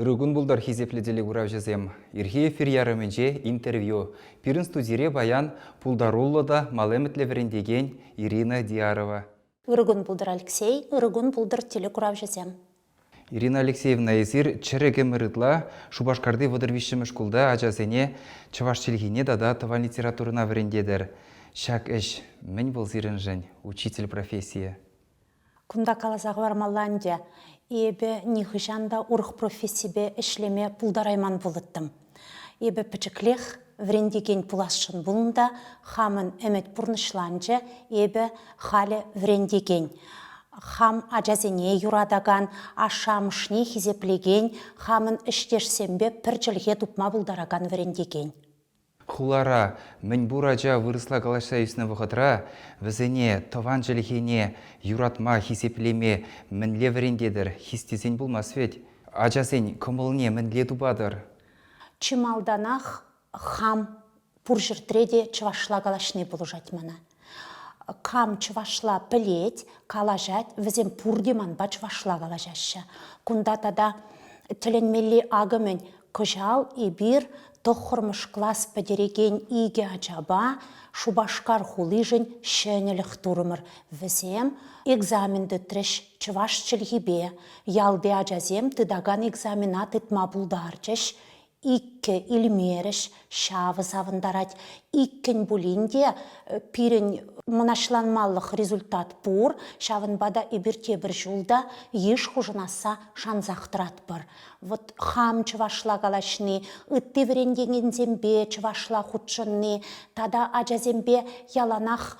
Ырӑ кун пултӑр, хисеплӗ телекуравҫӑсем! Ирхи эфир ярӑмӗнче интервью. Пирӗн студире паян пултаруллӑ та мал ӗмӗтлӗ вӗрентекен Ирина Диарова. Ырӑ кун пултӑр, Алексей! Ырӑ кун пултӑр, телекуравҫӑсем! Ирина Алексеевна, эсир чӗрӗк ӗмӗр ытла Шупашкарти 33-мӗш шкулта ачасене чӑваш чӗлхине тата тӑван литературӑна вӗрентетӗр. Ҫак ӗҫ мӗн вӑл сирӗншӗн, учитель профессийӗ? Кунта каласа хӑвармалла ӗнтӗ, эпӗ нихӑҫан та урӑх профессипе ӗҫлеме пултарайман пулӑттӑм. Эпӗ пӗчӗклех вӗрентекен пуласшӑн пулнӑ та хамӑн ӗмӗт пурнӑҫланчӗ, эпӗ халӗ вӗрентекен. Хам ачасене юратакан, ашшӗ-амӑшне хисеплекен, хамӑн ӗҫтешсемпе пӗр чӗлхе тупма пултаракан вӗрентекен. Хулара мӗнпур ача вырӑсла калаҫса ӳснӗ вӑхӑтра вӗсене тӑван чӗлхене юратма, хисеплеме мӗнле вӗрентетӗр? Хистесен пулмасть вӗт. Ачасен кӑмӑлне мӗнле тупатӑр? Чи малтанах хам пур ҫӗртре те чӑвашла калаҫни пулӑшать мана. Кам чӑвашла пӗлет, калаҫать, вӗсем пурте манпа чӑвашла калаҫаҫҫӗ. Кунта тата тӗлӗнмелли акӑ мӗн, кӑҫал эпир тӑххӑрмӗш класс пӗтерекен икӗ ачапа Шупашкар хулишӗн ҫӗнӗлӗх турӑмӑр. Вӗсем экзамен тытрӗҫ чӑваш чӗлхипе. Ялти ачасем тытакан экзамена тытма пултарчӗҫ. Иккӗ илмерӗҫ, ҫавӑ савӑнтарать. Иккӗн пулин те пирӗн мӑнаҫланмалӑх результат пур, ҫавӑнпа та эпир тепӗр ҫул та йыш хушӑнасса шансах тӑратпӑр. Вот хам чӑвашла калаҫни, ытти вӗрентекенсемпе чӑвашла хутшӑнни тата ачасемпе яланах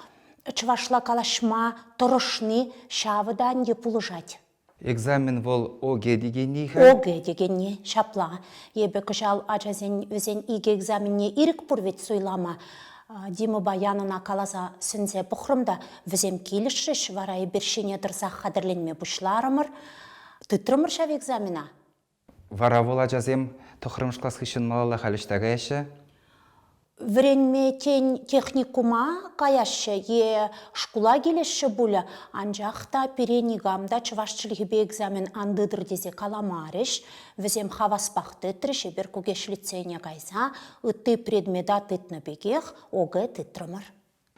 чӑвашла калаҫма тӑрӑшни ҫавӑ та ӗнтӗ пулӑшать. Экзамен вӑл ОГЭ текенни-ха? ОГЭ текенни, ҫапла. Эпӗ кӑҫал ачасен вӗсен икӗ экзаменне ирӗк пур вӗт суйлама. Димӑпа Янӑна каласа сӗнсе пӑхрӑм та вӗсем килӗшрӗҫ, вара эпир ҫине тӑрсах хатӗрленме пуҫларӑмӑр. Тытрӑмӑр ҫав экзамена. Вара вӑл ачасем тӑххӑрмӗш класс хыҫҫӑн малалла халь ӑҫта каяҫҫӗ? Вӗренме тен техникума каяҫҫӗ е шкула килеҫҫӗ пулӗ, анчах та пире никам та чӑваш чӗлхипе экзамен ан тытӑр тесе каламарӗҫ. Вӗсем хаваспах тытрӗҫ, эпир Кукеҫ лицейне кайса ытти предмета тытнӑ пекех ОГЭ тытрӑмӑр.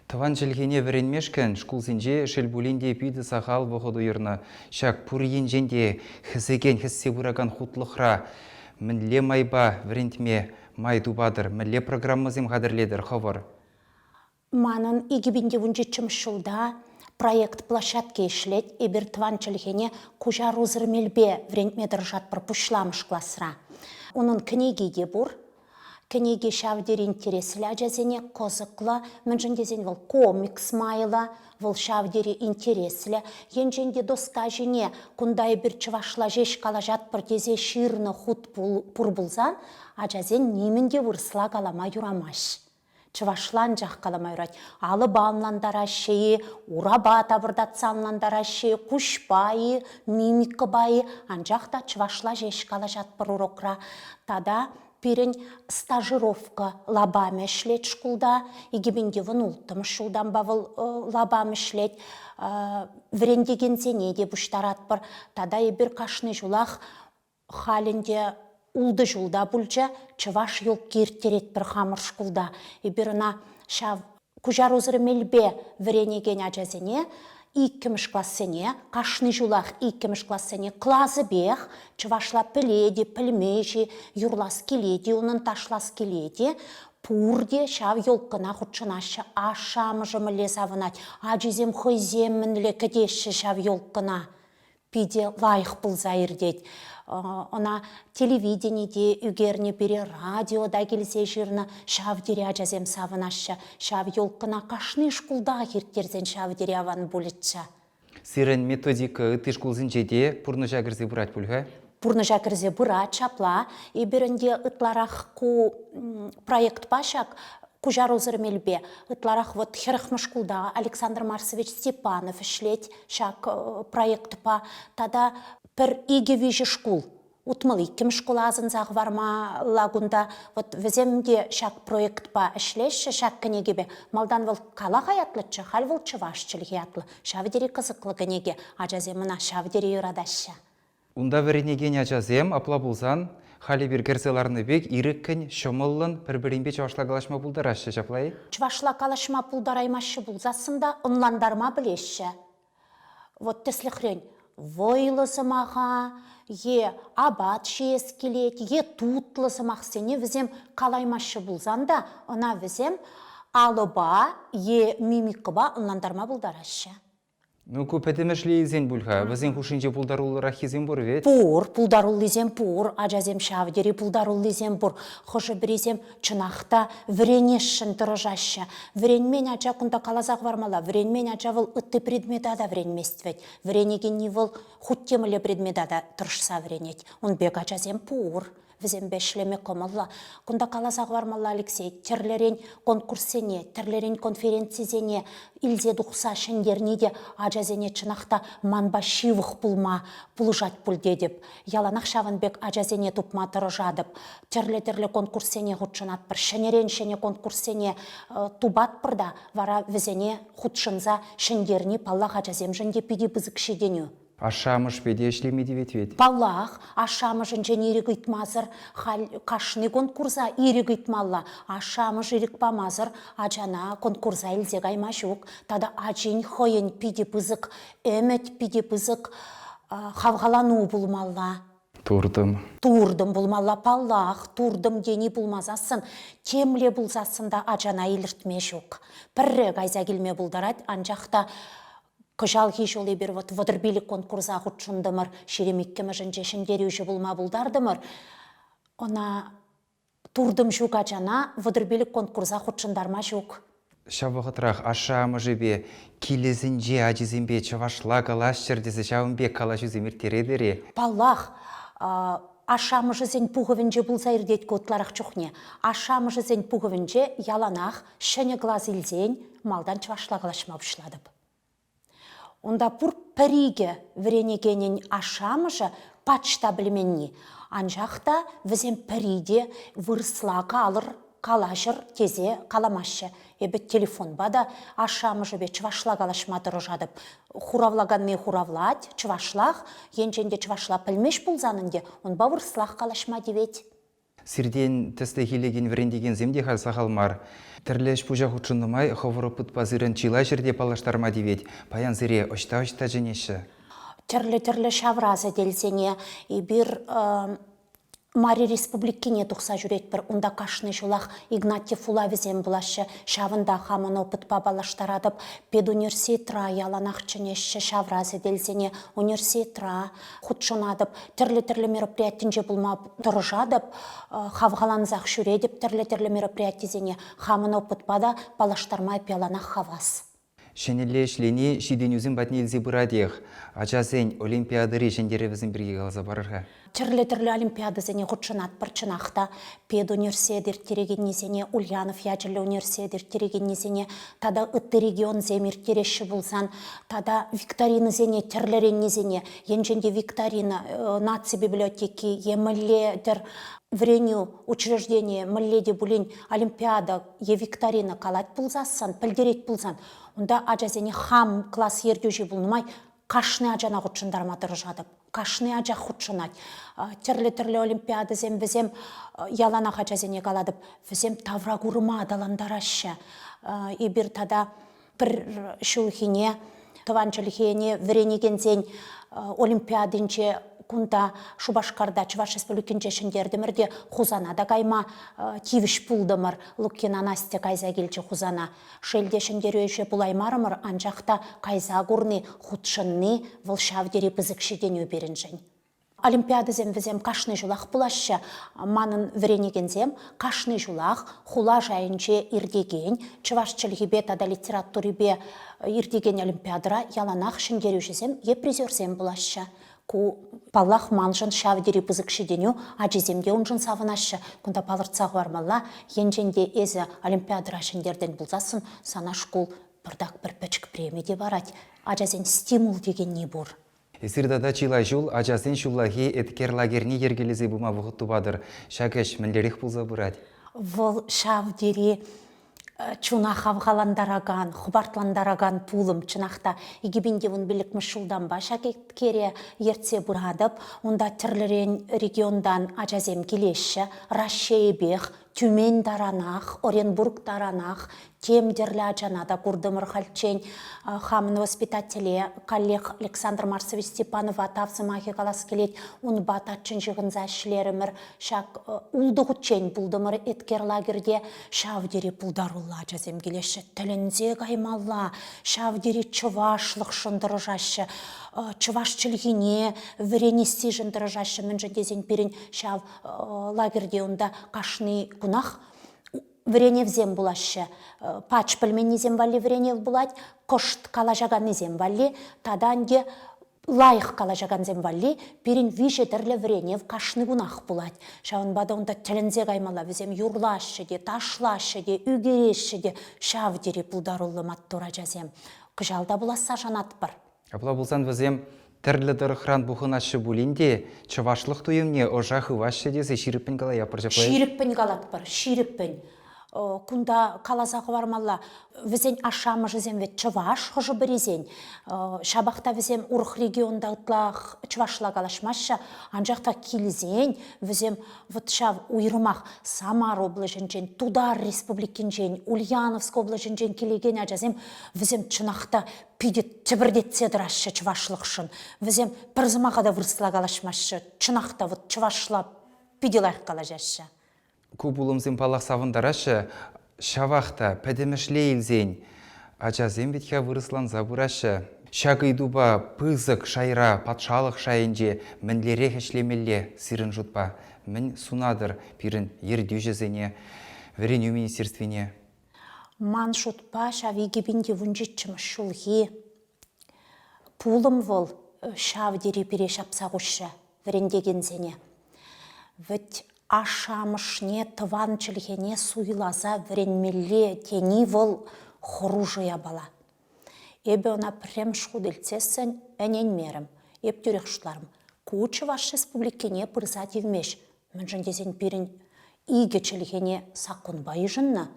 Тӑван чӗлхене вӗренмешкӗн шкулсенче, шел пулин те, питӗ сахал вӑхӑт уйӑрнӑ. Ҫак пур енчен те хӗсекен, хӗссе пыракан хутлӑхра мӗнле майпа вӗрентме май тупатӑр, мӗнле программӑсем хатӗрлетӗр хӑвӑр? Манӑн 2017 ҫулта проект площадки ӗҫлет. Эпир тӑван чӗлхене куҫарусӑр мелпе вӗрентме тӑрӑшатпӑр пуҫламӑш класра. Унӑн кӗнеки те пур. Кӗнеке ҫав тери интереслӗ ачасене, кӑсӑклӑ, мӗншӗн тесен вӑл комикс майлӑ, вӑл ҫав тери интереслӗ. Енчен те доска ҫине кунта эпир чӑвашла ҫеҫ калаҫатпӑр тесе ҫырнӑ хут пур пулсан ачасен нимӗн те вырӑсла калама юрамасть. Чӑвашла анчах калама юрать. Алӑпа ӑнлантараҫҫӗ-и, урапа тапӑртатса ӑнлантараҫҫӗ-и, куҫпа-и, мимикӑпа-и, анчах та чӑвашла ҫеҫ калаҫатпӑр урокра. Тата пирӗн стажировка лапамӗ ӗҫлет шкулта. 2016 ҫултанпа вӑл лапам ӗҫлет. Вӗрентекенсене те пуҫтаратпӑр. Тата эпир кашни ҫулах Халь ӗнтӗ ултӑ ҫулта пулчӗ, чӑваш елки ирттеретпӗр хамӑр шкулта. Эпир ӑна ҫав куҫарусӑр мелпе вӗренекен ачасене иккӗмӗш классене, кашни ҫулах иккӗмӗш классене класӗпех чӑвашла пӗлет-и, пӗлмест-и, юрлас килет-и унӑн, ташлас килет-и, пурте ҫав елкӑна хутшӑнаҫҫӗ. Ашшӗ-амӑшӗ мӗнле савӑнать, ачисем хӑйсем мӗнле кӗтеҫҫӗ ҫав елкӑна. питӗ лайӑх пулса иртет. Ӑна телевидени те ӳкернӗ, пире радио та килсе ҫырнӑ. Ҫав тери ачасем савӑнаҫҫӗ. Ҫав елкӑна кашни шкултах ирттерсен ҫав тери аван пулӗччӗ. Сирӗн методика ытти шкулсенче те пурнӑҫа кӗрсе пырать пуль-ха? Пурнӑҫа кӗрсе пырать ҫапла. Эпир ӗнтӗ ытларах ку проектпа ҫак куҫарусӑр мелпе ытларах вот хӗрӗхмӗш шкулта Александр Марсович Степанов ӗҫлет ҫак проектпа тата пӗр икӗ-виҫӗ шкул 62-мӗш шкула асӑнса хӑвармалла кунта. Вот вӗсем те ҫак проектпа ӗҫлеҫҫӗ, ҫак кӗнекепе. Малтан вӑл Калаха ятлӑччӗ, халь вӑл чӑваш чӗлхи ятлӑ. Ҫав тери кӑсӑклӑ кӗнеке. Ачасем ӑна ҫав тери юратаҫҫӗ. Унта вӗренекен ачасем, апла пулсан, халь эпир кӗрсе ларнӑ пек ирӗккӗн, ҫӑмӑллӑн пӗр-пӗринпе чӑвашла калаҫма пултараҫҫӗ, ҫапла-и? Чӑвашла калаҫма пултараймаҫҫӗ пулсассӑн та ӑнлантарма пӗлеҫҫӗ. Вот тӗслӗхрен, вӑйлӑ сӑмаха е апат ҫиес килет, е тутлӑ сӑмахсене вӗсем калаймаҫҫӗ пулсан та ӑна вӗсем алӑпа е мимикӑпа ӑнлантарма пултараҫҫӗ. Ну, ку пӗтӗмӗшле илсен пуль-ха. Вӗсен хушшинче пултаруллӑраххисем пур вӗт. Пур, пултаруллисем пур, ачасем ҫав тери пултаруллисем пур. Хӑшӗ-пӗрисем чӑнах та вӗренесшӗн тӑрӑшаҫҫӗ. Вӗренмен ача кунта каласа хӑвармалла, вӗренмен ача вӑл ытти предмета та вӗренмест вӗт. Вӗренекенни вӑл хуть те мӗнле предмета та тӑрӑшса вӗренет. Ун пек ачасем пур. Вӗсемпе ӗҫлеме кӑмӑллӑ. Кунта каласа хӑвармалла, Алексей, тӗрлӗрен конкурссене, тӗрлӗрен конференцисене илсе тухса ҫӗнтерни те ачасене чӑнах та манпа ҫывӑх пулма пулӑшать пуль тетӗп. Яланах ҫавӑн пек ачасене тупма тӑрӑшатӑп. Тӗрлӗ-тӗрлӗ конкурссене хутшӑнатпӑр, ҫӗнӗрен ҫӗнӗ конкурссене тупатпӑр та вара вӗсене хутшӑнса ҫӗнтерни, паллах, ачасемшӗн те питӗ пысӑк ҫитӗнӳ. Ашшӗ-амӑшпе те ӗҫлеме тивет вӗт. Паллах, ашшӗ-амӑшӗнчен ирӗк ыйтмасӑр халь кашни конкурса ирӗк ыйтмалла. Ашшӗ-амӑш ирӗк памасӑр ачана конкурса илсе кайма ҫук. Тата ачин хӑйӗн питӗ пысӑк ӗмӗт, питӗ пысӑк хавхалану пулмалла. Туртӑм. Туртӑм пулмалла, паллах, туртӑм тени пулмасассӑн, темле пулсассӑн та ачана илӗртме ҫук. Пӗрре кайса килме пултарать, анчах та кӑҫалхи ҫул эпир вот 35 конкурса хутшӑнтӑмӑр, 22-мӗшӗнче ҫӗнтерӳҫӗ пулма пултартӑмӑр. Ӑна туртӑм ҫук ачана 35 конкурса хутшӑнтарма ҫук. Ҫав вӑхӑтрах ашшӗ-амӑшӗпе килӗсенче ачисемпе чӑвашла калаҫчӑр тесе ҫавӑн пек калаҫусем ирттеретӗр-и? Паллах, ашшӗ-амӑшӗсен пухӑвӗнче пулса иртет ку ытларах чухне. Ашшӗ-амӑшӗсен пухӑвӗнче яланах ҫӗнӗ класс илсен малтан чӑвашла калаҫма пуҫлатӑп. Унта пур пӗр-икӗ вӗренекенӗн ашшӗ-амӑшӗ пач та пӗлменни, анчах та вӗсем пӗри те вырӑсла калӑр, калаҫӑр тесе каламаҫҫӗ. Эпӗ телефонпа та ашшӗ-амӑшӗпе чӑвашла калаҫма тӑрӑшатӑп. Хуравлаканни хуравлать чӑвашлах, енчен те чӑвашла пӗлмест пулсан ӗнтӗ унпа вырӑслах калаҫма тивет. Сиртен тӗслӗх илекен вӗрентекенсем те халь сахал мар. Тӗрлӗ ӗҫ-пуҫа хутшӑннӑ май хӑвӑр опытпа сирӗн чылай ҫӗрте паллаштарма тивет. Паян сире ӑҫта-ӑҫта чӗнеҫҫӗ? Тӗрлӗ-тӗрлӗ ҫавра сӗтелсене эпир Мари Республикине тухса ҫӳретпӗр. Унта кашни ҫулах Игнатьев вулавӗсем пулаҫҫӗ. Ҫавӑнта хамӑн опытпа паллаштаратӑп. Педуниверситетра яланах чӗнеҫҫӗ ҫавра сӗтелсене. Университетра хутшӑнатӑп, тӗрлӗ-тӗрлӗ мероприятинче пулма тӑрӑшатӑп, хавхалансах ҫӳретӗп тӗрлӗ-тӗрлӗ мероприятисене. Хамӑн опытпа та паллаштарма эп яланах хавас. Ҫӗнӗлле ӗҫлени ҫитӗнӳсем патне илсе пыратех. Ачасен олимпиадӑри ҫӗнтерӗвӗсем пирки каласа парӑр-ха. Тӗрлӗ-тӗрлӗ олимпиадӑсене хутшӑнатпӑр чӑнах та. Педуниверситет ирттерекеннисене, Ульянов ячӗллӗ университет ирттерекеннисене тата ытти регионсем ирттереҫҫӗ пулсан тата викторинӑсене тӗрлӗреннисене, енчен те викторина наци библиотеки е мӗнле-тӗр вӗренӳ учрежденийӗ мӗнле те пулин олимпиада е викторина калать пулсассӑн, пӗлтерет пулсан, унта ачасене хам класс ертӳҫи пулнӑ май кашни ачана хутшӑнтарма тӑрӑшатӑп. Кашни ачах хутшӑнать. Тӗрлӗ-тӗрлӗ олимпиадӑсем вӗсем яланах ачасене калатӑп, вӗсем тавракурӑма аталантараҫҫӗ. Эпир тата пӗр ҫулхине тӑван чӗлхене вӗренекенсен олимпиадинче кунта Шупашкарта Чӑваш Республикинче ҫӗнтертӗмӗр те Хусана та кайма тивӗҫ пултӑмӑр. Лукина Настя кайса килчӗ Хусана. Шел те, ҫӗнтерӳҫӗ пулаймарӑмӑр, анчах та кайса курни, хутшӑнни вӑл ҫав тери пысӑк ҫитӗнӳ пирӗншӗн. Олимпиадӑсем вӗсем кашни ҫулах пулаҫҫӗ. Манӑн вӗренекенсем кашни ҫулах хула шайӗнче иртекен чӑваш чӗлхипе тата литературипе иртекен олимпиадӑра яланах ҫӗнтерӳҫӗсем е призерсем пулаҫҫӗ. Ку, паллах, маншӑн ҫав тери пысӑк ҫитӗнӳ, ачисем те уншӑн савӑнаҫҫӗ. Кунта палӑртса хӑвармалла, енчен те эсӗ олимпиадӑра ҫӗнтертӗн пулсассӑн сана шкул пӑртак пӗр пӗчӗк преми те парать. Ачасен стимул текенни пур. Эсир тата чылай ҫул ачасен ҫуллахи еткер лагерьне йӗркелесе пыма вӑхӑт тупатӑр. Ҫак ӗҫ мӗнлерех пулса пырать? Вӑл ҫав тери. Чуна хавхалантаракан, хӑпартлантаракан пулӑм чӑнах та 2015 ҫултанпа ҫак еткере ертсе пыратӑп. Унта тӗрлӗрен регионтан ачасем килеҫҫӗ. Раҫҫейӗпех, Тюмень таранах, Оренбург таранах тем тӗрлӗ ачана та куртӑмӑр хальччен. Хамӑн воспитателе, каллех Александр Марсович Степанова тав сӑмахӗ калас килет. Унпа таччӑн ҫыхӑнса ӗҫлерӗмӗр. Ҫак ултӑ хутчен пултӑмӑр Эткер лагерьте. Ҫав тери пултаруллӑ ачасем килеҫҫӗ. Тӗлӗнсе каймалла. Ҫав тери чӑвашлӑхшӑн тӑрӑшаҫҫӗ. Чӑваш чӗлхине вӗренессишӗн тӑрӑшаҫҫӗ. Мӗншӗн тесен пирӗн ҫав лагерьте унта кашни кунах вӗреневсем пулаҫҫӗ. Пач пӗлменнисем валли вӗренев пулать, кӑшт калаҫаканнисем валли тата ӗнтӗ лайӑх калаҫакансем валли пирӗн виҫӗ тӗрлӗ вӗренев кашни кунах пулать. Ҫавӑнпа та унта тӗлӗнсе каймалла. Вӗсем юрлаҫҫӗ те, ташлаҫҫӗ те, ӳкереҫҫӗ те. Ҫав тери пултаруллӑ маттур ачасем. Кӑҫал та пуласса шанатпӑр. Апла пулсан вӗсем тӗрлӗ тӑрӑхран пухӑнаҫҫӗ пулин те чӑвашлӑх туйӑмне ӑша хываҫҫӗ тесе ҫирӗппӗн калаятпӑр ҫапла. Ҫирӗппӗн калатпӑр, ҫирӗппӗн. Кунта каласа хӑвармалла, вӗсен ашшӗ-амӑшӗсем вӗт чӑваш хӑшӗ-пӗрисен. Ҫапах та вӗсем урӑх регионта ытлах чӑвашла калаҫмаҫҫӗ, анчах та килсен вӗсем вӑт ҫав уйрӑмах Самар облаҫӗнчен, Тутар Республикинчен, Ульяновск облаҫӗнчен килекен ачасем вӗсем чӑнах та питӗ тӗпӗртетсе тӑраҫҫӗ чӑвашлӑхшӑн. Вӗсем пӗр сӑмаха та вырӑсла калаҫмаҫҫӗ. Чӑнах та вот чӑвашла питӗ лайӑх калаҫаҫҫӗ. Ку пулӑмсем паллах савӑнтараҫҫӗ. Ҫавах та пӗтӗмӗшле илсен ачасем вӗт-ха вырӑсланса пыраҫҫӗ. Ҫак ыйтупа пысӑк шайра, патшалӑх шайӗнче мӗнлерех ӗҫлемелле сирӗн шутпа? Мӗн сунатӑр пирӗн ертӳҫӗсене, вӗренӳ министерствине? Ман шутпа, ҫав 2017 ҫулхи пулӑм вӑл ҫав тери пире ҫапса хуҫрӗ, вӗрентекенсене. Вӗт ашшӗ-амӑшне тӑван чӗлхене суйласа вӗренмелле тени вӑл хӑрушӑ япала. Эпӗ ӑна пӗрремӗш хут илтсессӗн ӗненмерӗм. Эп тӳрех шутларӑм: ку Чӑваш Республикине пырса тивмест, Мӗншӗн тесен пирӗн икӗ чӗлхене саккунпа йышӑннӑ.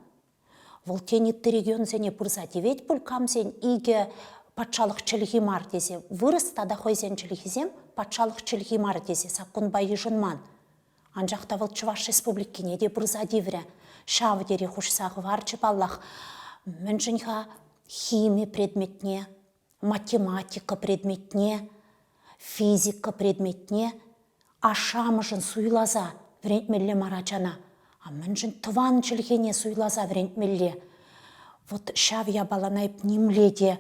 Вӑл тен ытти регионсене пырса тивет пуль камсен икӗ патшалӑх чӗлхи мар тесе. Вырӑс тата хӑйсен чӗлхисем патшалӑх чӗлхи мар тесе саккунпа йышӑнман. Анчах та вӑл Чӑваш Республикине те пырса тиврӗ. Ҫав тери хуҫса хӑварчӗ паллах. Мӗншӗн-ха хими предметне математика предметне, физика предметне ашшӗ-амӑшӗн суйласа вӗрентмелле мар ачана, а мӗншӗн тӑван чӗлхене суйласа вӗрентмелле? Вот ҫав япалана эп нимле те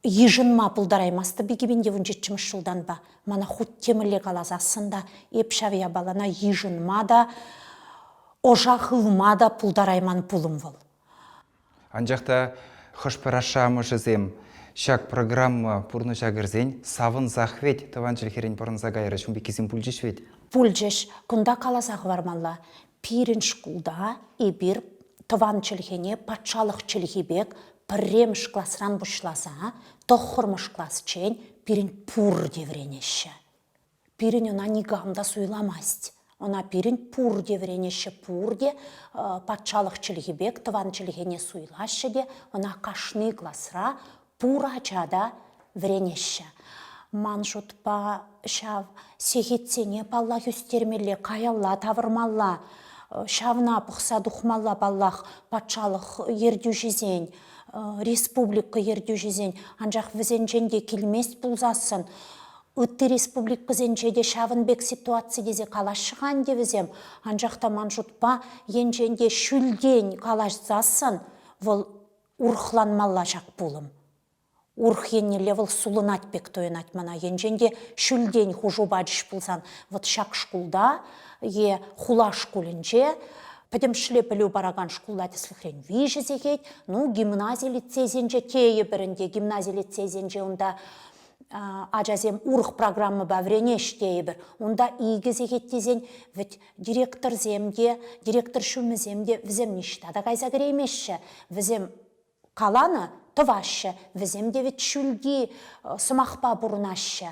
йышӑнма пултараймастӑп 2017 ҫултанпа. Мана хуть те мӗнле каласассӑн та эп ҫав япалана йышӑнма та, ӑша хывма та пултарайман пулӑм вӑл. Анчах та хӑш-пӗр ашшӗ-амӑшӗсем ҫак программа пурнӑҫа кӗрсен савӑнсах вӗт тӑван чӗлхерен пӑрӑнса кайрӗҫ, ун пеккисем пулчӗҫ вӗт. Пулчӗҫ. Кунта каласа хӑвармалла. Пирӗн шкулта эпир тӑван чӗлхене патшалӑх чӗлхи пек пӗрремӗш класран пуҫласа тӑххӑрмӗш класчен пирӗн пурте вӗренеҫҫӗ. Пирӗн ӑна никам та суйламасть. Ӑна пирӗн пурте вӗренеҫҫӗ, пурте патшалӑх чӗлхи пек тӑван чӗлхене суйлаҫҫӗ те ӑна кашни класра пур ача та вӗренеҫҫӗ. Ман шутпа, ҫав сехетсене паллах ӳстермелле, каялла тавӑрмалла, ҫавна пӑхса тухмалла паллах патшалӑх ертӳҫисен, республика ертӳҫисен. Анчах вӗсенчен те килмест пулсассӑн Ытти республикӑсенче те ҫавӑн пек ситуаци тесе калаҫҫӗ-ха ӗнтӗ вӗсем, анчах та ман шутпа, енчен те ҫӳлтен калаҫсассӑн вӑл урӑхланмалла ҫак пулӑм. Урӑх еннелле вӑл сулӑнать пек туйӑнать мана. Енчен те ҫӳлтен хушу пачӗҫ пулсан, вот ҫак шкулта е хула шкулӗнче пӗтӗмӗшле пӗлӳ паракан шкулта тӗслӗхрен виҫӗ сехет, ну, гимнази лицейсенче тейӗпӗр ӗнтӗ, гимнази лицейсенче унта ачасем урӑх программӑпа вӗренеҫ тейӗпӗр. Унта икӗ сехет тесен вӗт директорсем те, директор ҫумӗсем те вӗсем ниҫта та кайса кӗреймеҫҫӗ. Вӗсем каланӑ тӑваҫҫӗ, вӗсем те вӗт ҫӳлти сӑмахпа пурӑнаҫҫӗ.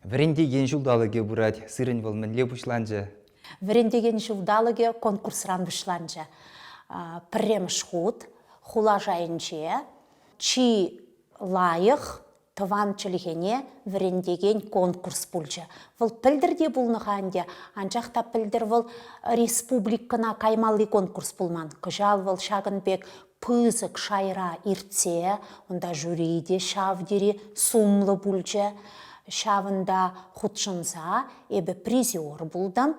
Вӗрентекен ҫулталӑкӗ пырать. Сирӗн вӑл мӗнле пуҫланчӗ? Вӗрентекен ҫулталӑкӗ конкурсран пуҫланчӗ. Пӗрремӗш хут хула шайӗнче чи лайӑх тӑван чӗлхене вӗрентекен конкурс пулчӗ. Вӑл пӗлтӗр те пулнӑ-ха ӗнтӗ, анчах та пӗлтӗр вӑл республикӑна каймалли конкурс пулман. Кӑҫал вӑл ҫакӑн пек пысӑк шайра иртсе, унта жюри те ҫав тери сумлӑ пулчӗ. Ҫавӑнта хутшӑнса эпӗ призер пултӑм.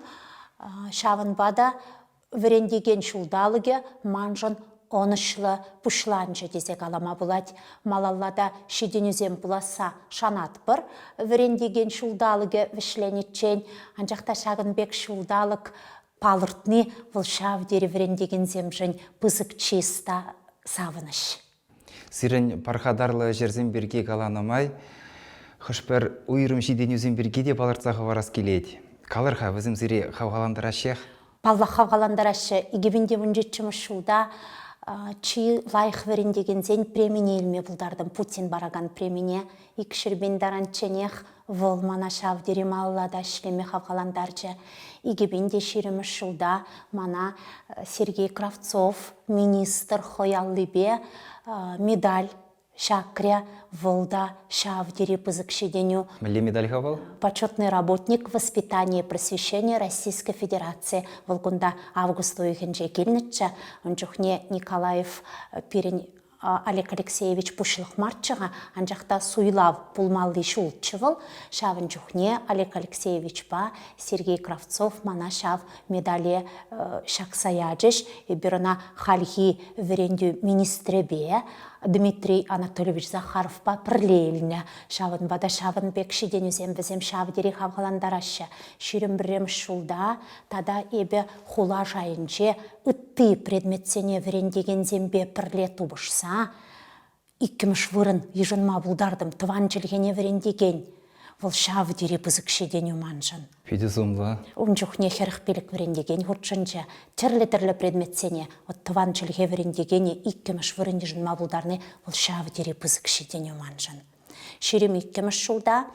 Ҫавӑнпа та Вӗрентекен ҫулталӑкӗ маншӑн ӑнӑҫлӑ пуҫланчӗ тесе калама пулать. Малалла та ҫитӗнӳсем пуласса шанатпӑр. Вӗрентекен ҫулталӑкӗ вӗҫлениччен, анчах та ҫакӑн пек ҫулталӑк палӑртни вӑл ҫав тери вӗрентекенсемшӗн пысӑк чыс та савӑнӑҫ. Сирӗн пархатарлӑ ӗҫӗрсем пирки каланӑ май хӑш-пӗр уйрӑм ҫитӗнӳсем пирки те палӑртса хӑварас килет. Калӑр-ха, вӗсем сире хавхалантараҫҫех? Паллах, хавхалантараҫҫӗ. 2017 ҫулта чи лайӑх вӗрентекенсен премине илме пултартӑм, Путин паракан премине. Икҫӗрпен таранчченех вӑл мана ҫав тери малалла та ӗҫлеме хавхалантарчӗ. 2020 ҫулта мана Сергей Кравцов министр хӑй аллипе медаль ҫакрӗ. Вӑл та ҫав тери пысӑк ҫитӗнӳ. Мӗнле медаль-ха вӑл? Почетный работник воспитания и просвещения Российской Федерации. Вӑл кунта август уйӑхӗнче килнӗччӗ. Ун чухне Николаев пирӗн Олег Алексеевич пуҫлӑх марччӗ-ха, анчах та суйлав пулмалли ҫулччӗ вӑл. Ҫавӑн чухне Олег Алексеевичпа Сергей Кравцов мана ҫав медале ҫакса ячӗҫ. Эпир ӑна хальхи вӗрентӳ министрӗпе Дмитрий Анатольевич Захаровпа пӗрле илнӗ. Ҫавӑнпа та ҫавӑн пек ҫитӗнӳсем вӗсем ҫав тери хавхалантараҫҫӗ. 21-мӗш ҫулта тата эпӗ хула шайӗнче ытти предметсене вӗрентекенсемпе пӗрле тупӑшса иккӗмӗш вырӑн йышӑнма пултартӑм. Тӑван чӗлхене вӗрентекен вӑл ҫав тери пысӑк ҫитӗнӳ маншӑн. Питӗ сумлӑ. Ун чухне 45 вӗрентекен хутшӑнчӗ. Тӗрлӗ-тӗрлӗ предметсене вот тӑван чӗлхе вӗрентекенӗ иккӗмӗш вырӑн йышӑнма пултарни вӑл ҫав тери пысӑк ҫитӗнӳ маншӑн. 22-мӗш ҫулта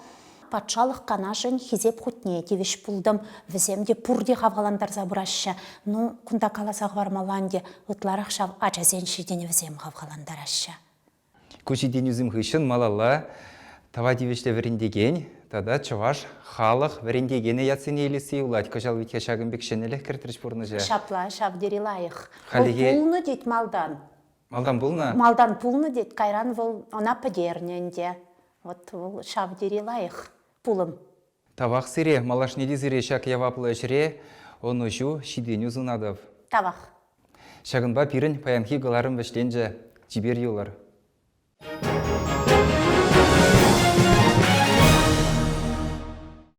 Патшалӑх Канашӗн Хисеп хутне тивӗҫ пултӑм. Вӗсем те пурте хавхалантарса пыраҫҫӗ. Ну, кунта каласа хӑвармалла ӗнтӗ, ытларах ҫав ачасен ҫитӗнӗвӗсем хавхалантараҫҫӗ. Ку ҫитӗнӳсем хыҫҫӑн малалла тава тивӗҫлӗ вӗрентекен тата чӑваш халӑх вӗрентекенӗ ятсене илесси юлать. Кӑҫал витке ҫакӑн пек ҫӗнӗлӗх кӗртрӗҫ пурнӑҫа. Ҫапла, ҫав тери лайӑх. Вӑл пулнӑ тет малтан. Малтан пулнӑ? Малтан пулнӑ тет, кайран вӑл ӑна пӗтернӗ ӗнтӗ. Вот вӑл ҫав тери лайӑх пулӑм. Тавах сире, малашне те сире ҫак яваплӑ ӗҫре ӑнӑҫу, ҫитӗнӳ сунатӑп. Тавах. Ҫакӑнпа пирӗн паянхи кӑларӑм вӗҫленчӗ. Чипер юлӑр.